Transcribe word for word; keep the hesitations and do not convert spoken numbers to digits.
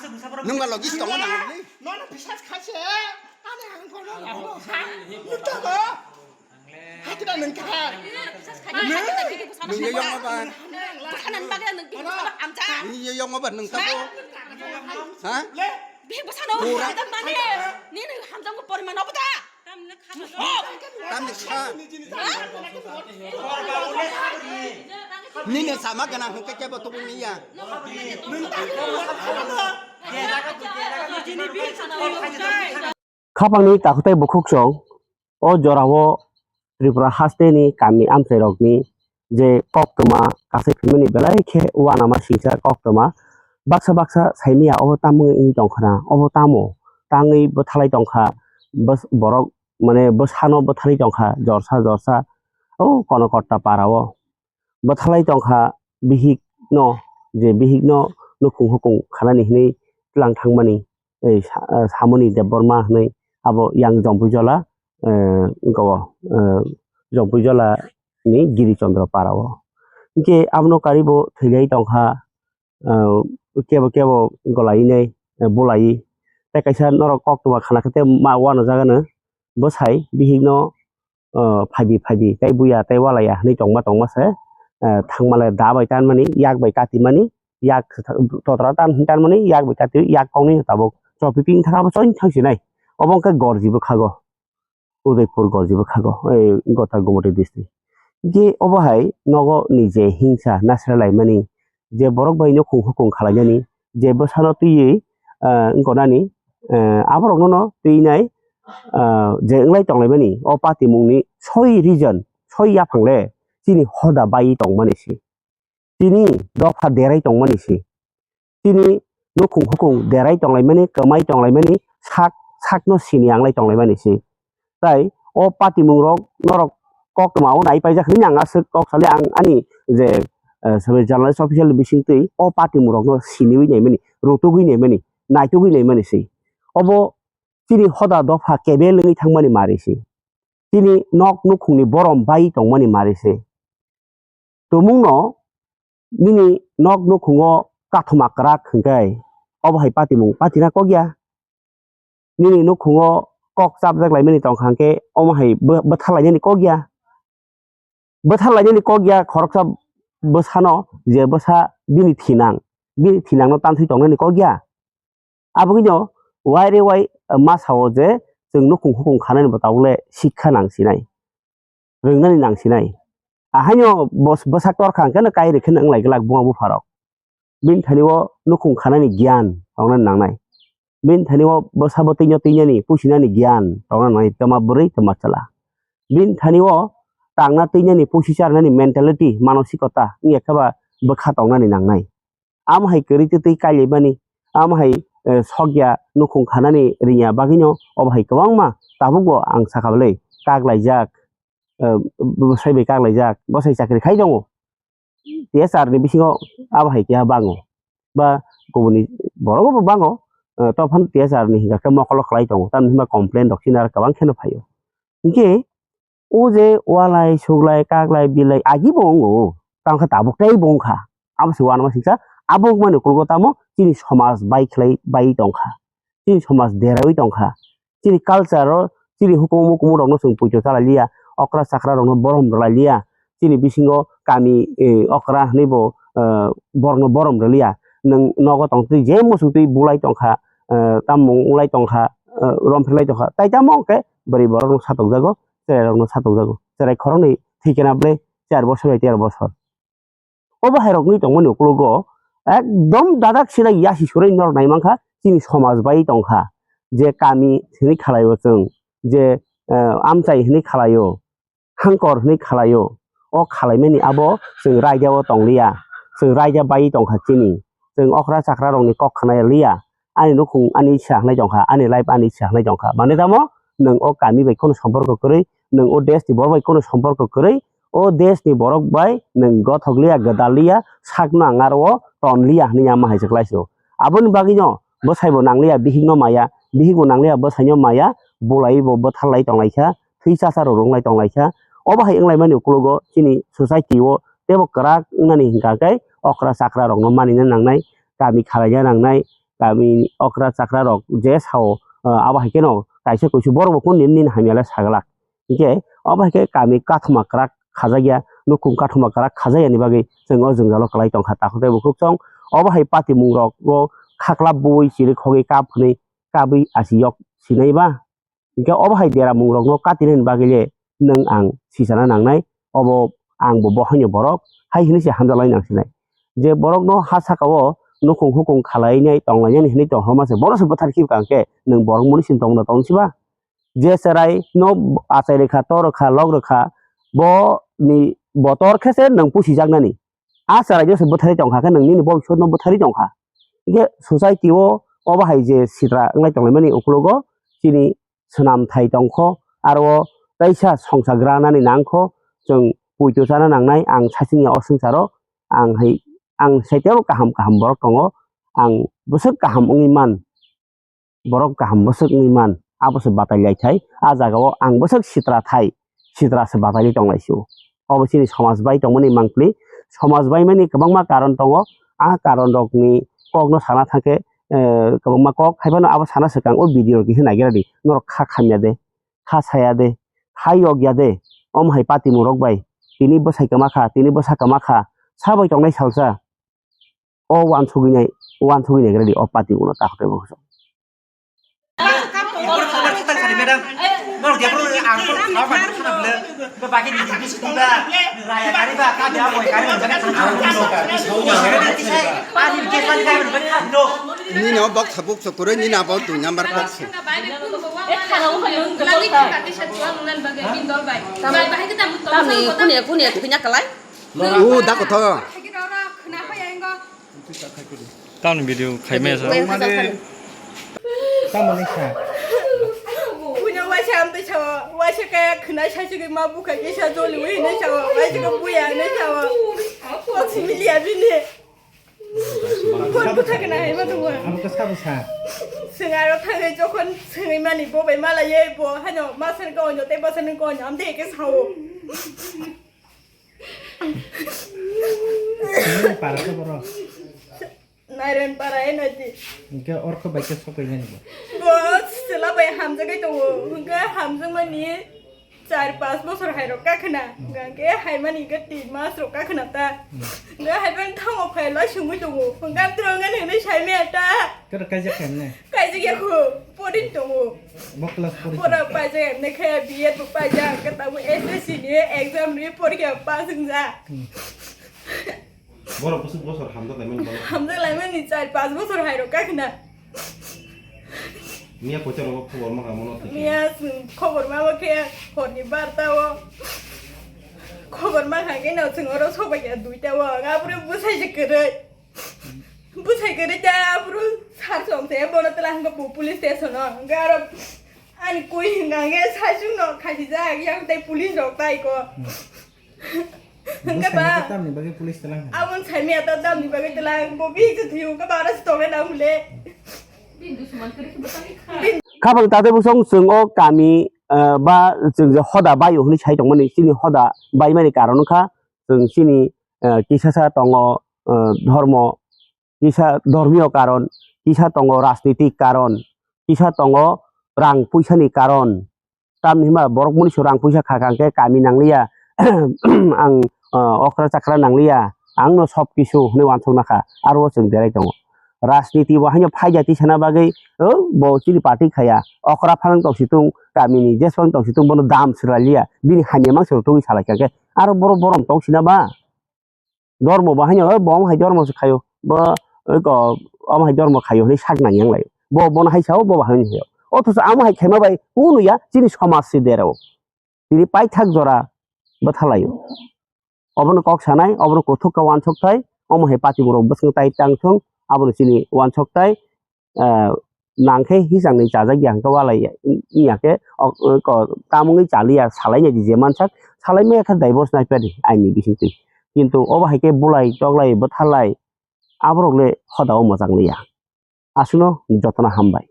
Nung ba logis tongo nang ni. Nono bisas khaise. Ani ang kono lawo kha. Nita ba. Hakida nung kha. Nung yo yong ba. Bwsano bagwi nung bihik bwsano hamjak. Nung yo yong ba nung tabo. Ha? Bihik bwsano hamjak mani. Nini hamjakmung poriman obo da? Tamni kha. Nini sama gana hwnkhe kebo tubuni ya. Khapangni takhwtai bukhuksong o jorao Tripura hasteni kami amchairokni je koktwma kasai phimani belai khe uanama singcha koktwma baksa baksa saimaya obo tamo wngwi tongkhana, obo tamo tangwi bwthalai tongkha, bos-, borok mane bwsano bwthalwi tongkha jorsa jorsa o Konokotta parao. Bwthalai tongkha bihikno, je bihikno nukhung hukung khanani hwnwi tlang thangmani, eh, sa-, eh, Samoni Debbarma hwnwi abo yang Jompuijola, eh, wngkha o, eh, Jompuijola ni Giri Chandra para o. Hwnkhe abono karwi bo thwilai tongkha, eh, kebo kebo golai nai, eh, bulai. Tei kaisa norok koktwma khana khe tei ma uanajak ano bwsai bihikno, eh, phaidi phaidi tei buya tei walaya hinwi tongma tongma se, eh, thangmale da bai tanmani, yak bai katimani, yak totra tan hinwi tanmani, yak bai kati, yak koknwi tabuk chopiping thangkha bo choin thangsinai. Obo wngkha Gorji bwkhago, Udaipur Gorji bwkhago, eh, Gota Gomoti district. Hwnkhe obo hai nogo ni je hingsa nasra laimani, je borok bai nukhung hukung khalainani, je bwsano twiwi, ah, wngkha nani, ah, aborokno no twinai, ah, je wngwi tonglaimani o patimungni soi reason, soi yaphang le chini hoda bai tongmani se. Tini dopha derai tongmani se. Tini nukhung hukung derai tonglaimani, kwmai tonglaimani, sak, sakno sini anglai tonglaimani se. Tai o patimung rok norok koktwma o nai paijak hinwi ang aswk kok sale ang ani je, eh, sabai journalist official ni bisingtwi o patimung rokno siniwi naimani, rutugwi naimani, naitugwi naimani se. Obo chini hoda dopha kebel wngwi thangmani mari se. Chini nok nukhungni borom bai tongmani mari se. Tumungno nini nok nukhungo kathoma kwrak hwnkhe obo hai patimung patina kok ya. Nini nukhungo kok chapjak laimani tongkha hwnkhe omo hai bw-, bwthar lainani kok ya. Bwthar lainani kok ya khoroksa bwsano je bwsa bini thinang, bini thinangno tantwi tongnani kok ya. Aboni no wai re wai ma sao je chwng nukhung hukung khanani bo tabuk le sikha nang sinai, rwngnani nang sinai. Ahaino bos-, bwsak tor kha hwnkhe no kai rwkhe no wnglai glak buma bupharok. Bini thani o nukhung khanani giyan tongnani nangnai. Bini thani o bwsa bwtwino twinani pusinani giyan tongnani nangnai, twma bwrwi twma chwla. Bini thani o tangna twinani pusi charnani mentality, manosikota wngya khe ba bwkha tongnani nangnai. Amo hai kwrwi twi twi kailaimani, amo hai, eh, sokya nukhung khanani rwngya bagwino obo hai kwbangma tabukbo ang sakha bwlwi kaklaijak, eh, bwsai bai kaklaijak, bwsai chakri khai tongo. T S R ni bisingo abo hai keha bango, ba kubuni borok bo bango, eh, tophano T S R ni hingka khe mokolo khlai tongo, tamni hwnba complain rok chini aro kwbang kheno phaio. Hinkhe o je walai, suglai, kaklai, bilai, agi bo wngo, tamo khe tabuk tei bo wngkha. Abo se uanama singsa, abo wngmani ukulgo tamo chini somaj bai khlai bai tongkha, chini somaj deraiwi tongkha, chini culture o, chini hukumu mukumu rokno chwng poito chalai liya, okra chakra rokno borom rwlai liya, chini bisingo kami, eh, okra hwnwi bo, eh, borokno borom rwliya, nwng nogo tongtwi je muchungtwi bulai tongkha, eh, tamo wnglai tongkha, eh, romphirlai tongkha, tai tamo hwnkhe bwrwi borokno satokjago, chwrairokno satokjago, chwrai khoroknwi thwikhe na ble char bosor bai tero bosor. Obo hai rok wngwi tongmani ukologo ekdom dadak sidak yasi surai norok nai mankha, chini somaj bai tongkha, je kami sini khalaio chwng, je, eh, amchai hwnwi khalaio, hangkor hwnwi khalaio, o khalaimani abo chwng raida o tongliya, chwng raida bai tongkha chini, chwng okra chakra rokni kok khna liya, ani nukhung ani sa hwnwi tongkha, ani life ani sa hwnwi tongkha, mane tamo nwng o kami bai kheno somporko kwrwi, nwng o desh ni borok bai kheno somporko kwrwi, o desh ni borok bai nwng gothok liya, gwdal liya, sakno ang aro o ton liya hwnwi ama hai se klai sio. Aboni bagwi no bwsai bo nang liya, bihik no maya, bihik bo nang liya, bwsai no maya, bulai bo bwthar lai tong lai kha, thwi cha cha rok rwng lai tong lai kha. Obo hai wng lai mani ukologo chini society o teibo kwrak wng nani hingka khe okra chakra rok no mani na nang nai, kami khalai na nang nai, kami okra chakra rok je sao, ah, abo hai kheno kaisa kuisu borok bo kunu nini hamya le saglak. Hinkhe obo hai khe kami kathoma kwrak khajakya, nukhung kathoma kwrak khajakya ni bagwi chwng o jwngjalo kwlai tongkha takhuk tei bukhuk chwng. Obo hai patimung rok o khaklap bui chiri khogwi kap hwnwi kabwi asi yok sinai ba? Hinkhe obo hai deramung rokno katinani bagwi le nwng ang sichana nangnai, obo ang bo bohaino borok hai hwnwi se hamjaklai nang sinai. Je borokno ha saka o nukhung hukhung khalainai tonglainani hwnwi tongthokma se bono se bwthar khibi kha hwnkhe nwng borok muni sini tongna tong siba? Je cherai no achai rwkha, tor rwkha, lok rwkha, bo ni botor khe se nwng pusijaknani. A cherai no se bwthari tongkha khe nwng nini bobiswt no bwthari tongkha. Hinkhe society o obo hai je sitra wnglai tonglaimani ukologo chini swnam thai tongkho, aro o teisa songsa granani nangkho, chwng poito chana nangnai, ang sasingya o swngcharo, ang hai, ang sai tebo kaham kaham borok tongo, ang bwswk kaham wngwi man, borok kaham bwswk wngwi man, abo se batai lai thai, a jaga o ang bwswk sitra thai, sitra se batai tong lai sio. Obo chini somaj bai tongmani mangpli, somaj bai mani kwbangma karon tongo, a karon rok ni kok no sana thang khe, eh, kwbangma kok hai phano abo sana swkang o video rok kisa naigra di, norok kha khamya de, kha saya de, hai yok ya de, omo hai patimung rok bai, tini bwsai kwma kha, tini bwsa kwma kha, sa bai tongnai salsa, o uansugwi nai, uansugwi naigra di o patimung no takhuk tei bukhuk chwng. Nini o bok sabuk sokuroi nini abo dui number kok se. Tamni kunia kunia thwina kalai. O da kotho. Tamni video khaimaya sa. Tamoni sa. Punya waisa amtwi sawa, waisa kaya khwnai saisugwi ma bukha kisa joliwi hinwi sawa, waisa khe buya hinwi sawa. Kok simi liya bini. Phone bwtha khna hai ma tongo. Abo khe sabo sa. Swng aro thangwi jokhon swngwi mani bo bai malaye bo hano masani kok onyo tei bwsani kok onyo amtwi khe sao. Nini para khe borok? Nairen para e naidi. Hinkhe orkho bai khe sokoi nani bo? Bo chwla bai hamjagwi tongo. Hinkhe hamjakmani char pas bosor hai rok kakhna. Hinkhe haimani hinkhe tin mas rok kakhna ta. Hmm. Hinkhe haiphano thango phai lai sungwi tongo. Hinkhe amtwrwng ani hinwi saimaya ta. Kero kaijak khaimne? Kaijak ya kho. Porin tongo. Bo class pori. Pora paijak emne khe B Ed bo paijak. Hinkhe tabuk S S C ni exam ni porikha pass wngjak. Hmm. Borok bwswk bosor hamjak laimani borok. Hamjak laimani char pas bosor hai rok kakhna. Miya koita rogo khobor ma kamo no thik. Miya chwng khobor ma bo khe horni barta o. Khobor ma kha khe no chwng oro sobai ya duita o. Abro bwsai se kwrwi. Bwsai kwrwi ta abro sar song se bono twla hwnkhe bo police station o. Hwnkhe aro ani koi hwnkha hwnkhe saichung no khasijak yang tei police rok tai ko. Hwnkhe ba, bwskango tamni bagwi police twlang kha? Aboni saimaya ta tamni bagwi twlang, bo bihik se thwiyo, hwnkhe ba aro se tongnai nang hwnle. Khabang tate bwsong chwng o kami, eh, ba chwng je hoda baio hwnwi sai tongmani, chini hoda baimani karon wngkha chwng chini, eh, kisasa tongo, eh, dhormo, kisa dhormiyo karon, kisa tongo rajnitik karon, kisa tongo rang puisani karon. Tamni hwnba borok muni se rang puisa kha kha hwnkhe kami nangliya, ang, ah, okra chakra nangliya, ang no sob kisu hwnwi uansuk nakha, aro o chwng derai tongo. Rajniti bo haino phaijak tisana bagwi, o, bo chini party khaya, okra phanang tongsitung, kamini jeswng tongsitung, bono dam swraliya, bini hamya mang se rw tongwi salai kha khe, aro borok borom tongsina ba? Dormo bo haino, "Oi, bo omo hai dormo se khaio, bo, oi, ko, omo hai dormo khaio," hinwi sak nang yang lai. Bo bono hai sao, bo bo hai hinwi sao. Othocho amo hai khaima bai kunu ya, chini somaj se derao. Tini paithak jora bwthalaio. Obono kok sanai, obono kuthuk khe uansuk thai, omo hai party borok bwswng tai tang thung, abono chini uansuk tai, ah, nang khe hisang ni chajak ya hwnkhe walai ya, wngya khe, ok, ko, tamungwi chaliya, salai nai di je mansak, salai maya khe divorce nai padi aini bisingtwi. Kintu obo hai khe bulai, toklai, bwtharlai, aborok le hoda o mwchang liya. Aswkno jotono hambai.